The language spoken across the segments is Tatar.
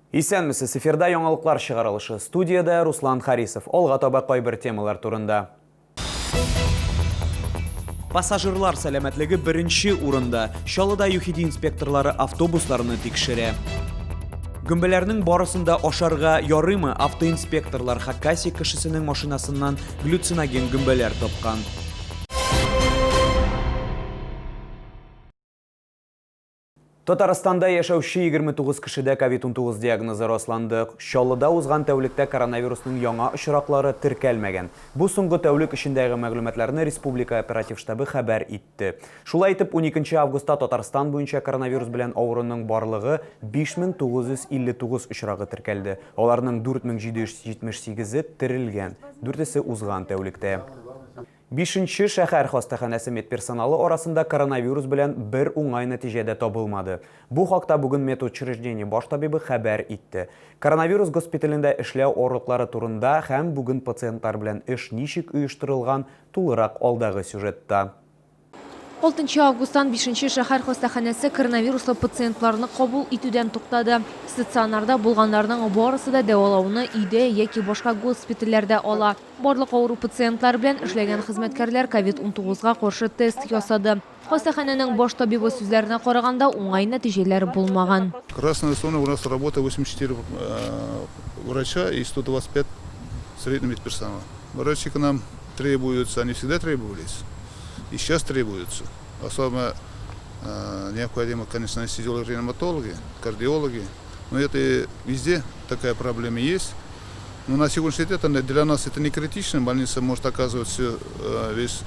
Исәнмесез, эфирда яңалыклар чыгарылышы. Студиядә Руслан Харисов. Алга таба кайбер темалар турында. Пассажирлар сәламәтлеге беренче урында. Чаллыда ЮХИДИ инспекторлары автобусларны тикшерә. Гөмбәләрнең барысын да ашарга ярыймы? Автоинспекторлар Хакасия кешесенең машинасыннан глюциноген гөмбәләр тапкан. Татарстанда яшәүче 29 кешедә ковид-19 диагнозы расланды. Чаллыда узган тәүлектә коронавирусның яңа очраклары теркәлмәгән. Бу соңгы тәүлек эчендәге мәгълүматларны республика оператив штабы хәбәр итте. Шулай итеп, уникенче августта Татарстан буенча коронавирус белән авыруның барлыгы 5959 очрагы теркәлде. Аларның 4778-е терелгән, дүртесе узган тәүлектә. Бишенче шәһәр хастаханәсе медперсоналы арасында коронавирус белән бер уңай нәтиҗә дә табылмады. Бу хакта бүген медучреждение баш табибы хәбәр итте. Коронавирус госпиталендә эшләү авырлыклары турында һәм бүген пациентлар белән эш ничек оештырылган, тулырак алдагы сюжетта. Алтынчы августтан Бишенче шәһәр хастаханәсе коронавируслы пациентларны кабул итүдән туктады. Стационарда булганнарның барысы да дәвалауны өйдә яки башка госпитальләрдә ала. Барлык авыру пациентлар белән эшләгән хезмәткәрләр ковид унтугызга каршы тест ясады. Хастаханәнең баш табибы сүзләренә караганда, уңай нәтиҗәләр булмаган. Красная зона у нас работа 84 врача и 125 средний медперсонал. Врачи к нам требуются, они всегда требовались и сейчас требуются. Особенно необходимо, конечно, анестезиологи, реаниматологи, кардиологи. Но это везде такая проблема есть. Но на сегодняшний день это для нас это не критично. Больница может оказывать все, весь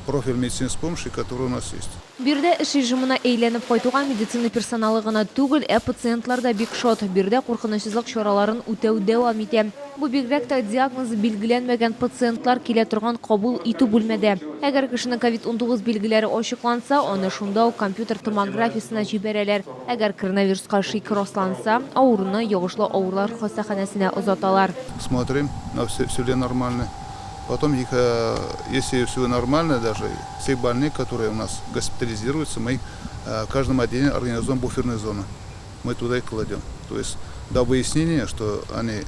профиль медицинской помощи, который у нас есть. Биредә эш режимына әйләнеп кайтуга медицина персоналы гына түгел, ә пациентлар да бик шат. Биредә куркынычсызлык чараларын үтәү дәвам итә. Бу бигрәк тә диагнозы билгеләнмәгән пациентлар килә торган кабул итү бүлмәдә. Әгәр кешенең ковид 19 билгеләре ачыкланса, аны шунда ук компьютер томографиясенә җибәрәләр. Әгәр коронавируска шик расланса, авыруны йогышлы авырулар хастаханәсенә озаталар. Смотрим, на все, все ли нормально. Потом их, если все нормально, даже всех больных, которые у нас госпитализируются, мы в каждом отделении организуем буферную зону. Мы туда их кладем. То есть до выяснения, что они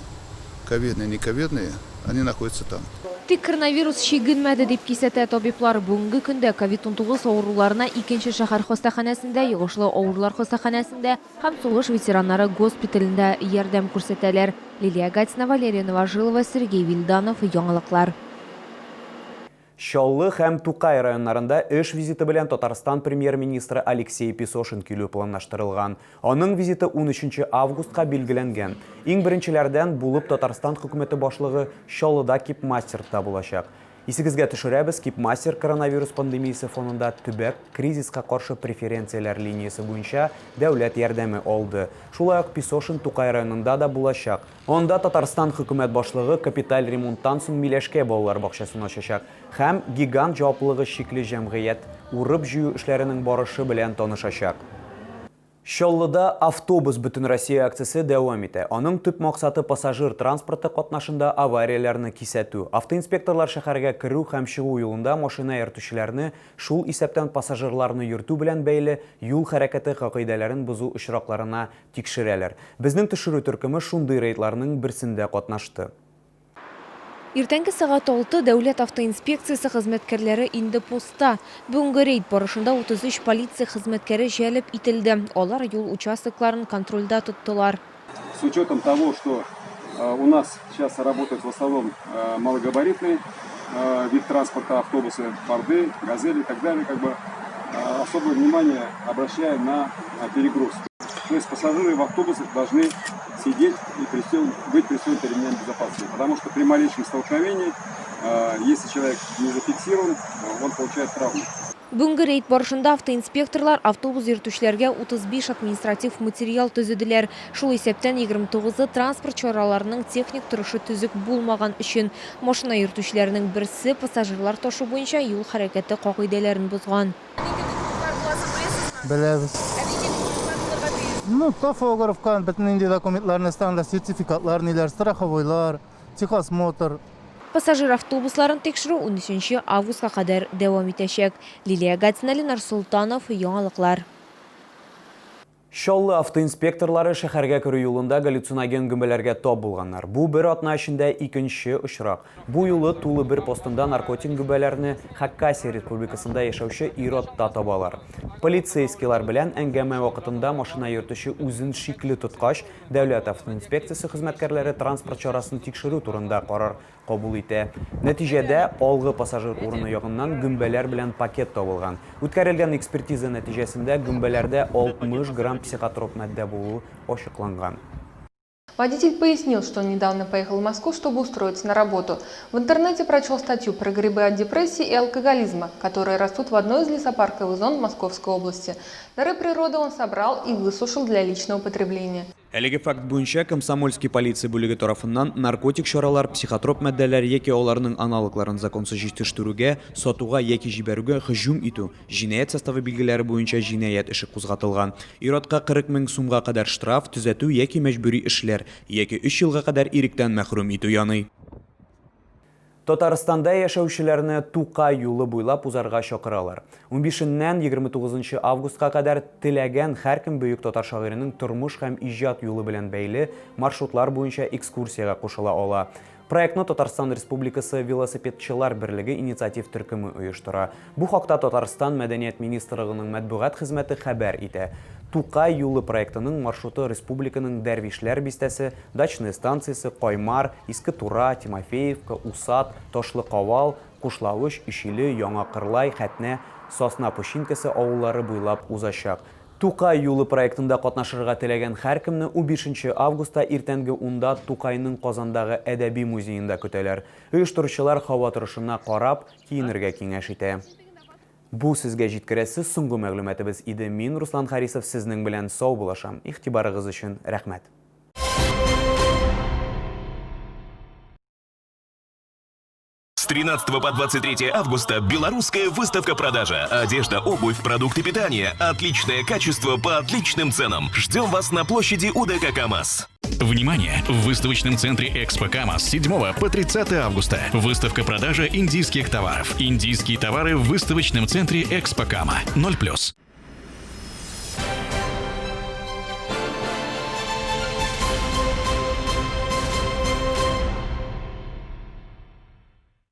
ковидные, не ковидные, они находятся там. Тик коронавирус чигенмәде, дип кисәтә табиблар. Бүгенге көндә ковид-унтугыз авыруларына икенче шәһәр хастаханәсендә, йогышлы авырулар хастаханәсендә һәм сугыш ветераннары госпиталендә ярдәм күрсәтәләр. Лилия Гатина, Валерия Новожилова, Сергей Вильданов, Яңалыклар. Чаллы һәм Тукай районнарында эш визиты белән Татарстан Премьер-министры Алексей Песошин килү планлаштырылган. Аның визиты унөченче августка билгеләнгән. Иң беренчеләрдән булып Татарстан хөкүмәте башлыгы Чаллыда Кипмастер та булачак. Исегезгә төшерәбез, Кипмастер коронавирус пандемиясе фонында төбәк кризиска каршы преференцияләр линиясе буенча дәүләт ярдәме алды. Шулай ук Песошин Тукай районында да булачак. Анда Татарстан хөкүмәт башлыгы капиталь ремонттан соң Миләшкә балалар бакчасын ачачак һәм Гигант җаваплылыгы чикле җәмгыять урып-җыю эшләренең барышы белән танышачак. Чаллыда Автобус бөтенроссия акциясе дәвам итә. Аның төп максаты пассажир транспорты катнашында аварияләрне кисәтү. Автоинспекторлар шәһәргә керү һәм чыгу юлында машина йөртүчеләрне, шул исәптән пассажирларны йөртү белән бәйле юл хәрәкәте кагыйдәләрен бозу очракларына Тикшерәләр. Безнең төшерү төркеме шундый рейдларның берсендә катнашты. Иртәнге сәгать алты, Дәүләт автоинспекциясе хезмәткәрләре инде постта. Бүгенге рейд барышында 33 полиция хезмәткәре җәлеп ителде. Алар юл участокларын контрольдә тоттылар. С учетом того, что у нас сейчас работают в основном малогабаритный вид транспорта, автобусы, форды, газели и так далее, как бы особое внимание обращаем на перегруз. То есть пассажиры в автобусах должны сидеть и быть пристегнуты ремнями безопасности, потому что при малейшем столкновении, если человек не зафиксирован, он получает травму. Бүгенге рейд барышында автоинспекторлар автобус йөртүчеләргә 35 административ материал төзеделәр. Шул исәптән 29-ы транспорт чараларының техник торышы төзек булмаган өчен. Машина йөртүчеләрнең берсе пассажирлар ташу буенча юл хәрәкәте кагыйдәләрен бозган. Нинди документлар буласын беләсезме? Беләбез. Ә нинди документлар булырга тиеш? Ну, тахографка бөтен нинди документларны стандарт, сертификатлар, ниләр, страховойлар, техосмотр. Пассажир автобусларын тикшерү унөченче августка кадәр дәвам итәчәк. Лилия Гатина, Ленар Солтанов, Яңалыклар. Чаллы автоинспекторлары шәһәргә керү юлында галлюциноген гөмбәләргә тап булганнар. Бу бер атна эчендә икенче очрак. Бу юлы тулы бер постында наркотик гөмбәләрне Хакасия республикасында яшәүче ир-атта табалар. Полицейскийлар белән әңгәмә вакытында машина йөртүче үзен шикле тоткач, Дәүләт автоинспекциясе хезмәткәрләре транспорт чарасын тикшерү турында карар кабул итә. Нәтиҗәдә, алгы пассажир урыны ягыннан гөмбәләр белән пакет табылган. Үткәрелгән экспертиза нәтиҗәсендә гөмбәләрдә 60 грамм психотроп матдә булуы ачыкланган. Водитель пояснил, что он недавно поехал в Москву, чтобы устроиться на работу. В интернете прочел статью про грибы от депрессии и алкоголизма, которые растут в одной из лесопарковых зон Московской области. Дары природы он собрал и высушил для личного потребления. Әлеге факт буенча Комсомольский полиция бүлеге тарафыннан наркотик чаралар, психотроп матдәләр яки аларның аналогларын законсыз җитештерүгә, сатуга яки җибәрүгә һөҗүм итү, җинаять составы билгеләре буенча җинаять эше кузгатылган. Ир-атка 40 мең сумга кадәр штраф, төзәтү яки мәҗбүри эшләр, яки өч елга кадәр иректән мәхрүм итү яный. Татарстанда яшәүчеләрне Тукай юлы буйлап узарга чакыралар. Унбишеннән 29 августка кадәр теләгән һәркем бөек татар шагыйренең тормыш һәм иҗат юлы белән бәйле маршрутлар буенча экскурсиягә кушыла ала. Проектны Татарстан Республикасы Велосипедчылар берлеге инициатив төркеме оештыра. Бу хакта Татарстан Мәдәният министрлыгының матбугат хезмәте хәбәр итә. Тукай юлы проектының маршруты республиканың Дәрвишләр бистәсе, Дачная станциясе, Каймар, Иске Тура, Тимофеевка, Усад, Ташлы Кавал, Кушлавыч, Өчиле, Яңа Кырлай, Хәтнә, Сосна Пущинкасы авыллары буйлап узачак. Тукай юлы проектында катнашырга теләгән һәркемне унбишенче августта иртәнге унда Тукайның Казандагы әдәби музеенда көтәләр. Оештыручылар һава торышына карап, киенергә киңәш итә. Бу сезгә җиткерәсе соңгы мәгълүматыбыз иде. Мин, Руслан Харисов, сезнең белән саубуллашам. Игътибарыгыз өчен рәхмәт. С 13 по 23 августа белорусская выставка-продажа. Одежда, обувь, продукты питания. Отличное качество по отличным ценам. Ждем вас на площади УДК КАМАЗ. Внимание! В выставочном центре Экспо КАМАЗ с 7 по 30 августа. Выставка-продажа индийских товаров. Индийские товары в выставочном центре Экспо Кама. 0+.